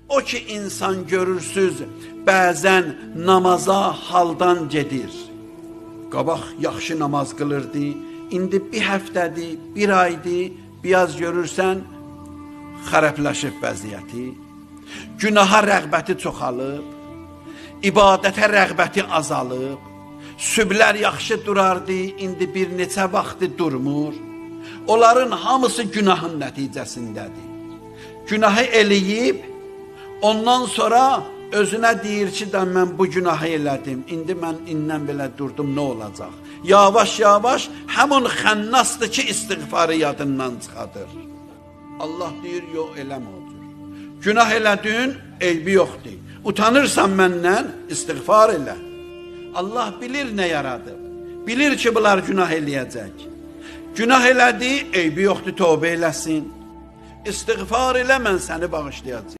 O ki insan görürsüz, bəzən namaza haldan gedir. Qabaq yaxşı namaz qılırdı, indi bir həftədir, bir aydır, biraz görürsən, xərəbləşib vəziyyəti. Günaha rəğbəti çoxalıb, ibadətə rəğbəti azalıb, süblər yaxşı durardı, indi bir neçə vaxtı durmur. Onların hamısı günahın nəticəsindədir. Günahı eləyib, ondan sonra özünə deyir ki, da mən bu günahı elədim, indi mən indən belə durdum, nə olacaq? Yavaş-yavaş həmin xənnasdır ki, istiğfarı yadından çıxadır. Allah deyir, yox, eləmə o cür. Günah elədin, eybi yoxdur. Utanırsan məndən, istiğfar elə. Allah bilir nə yaradıb. Bilir ki, bunlar günah eləyəcək. Günah elədi, eybi yoxdur, tövbə eləsin. İstiğfar elə, mən səni bağışlayacağım.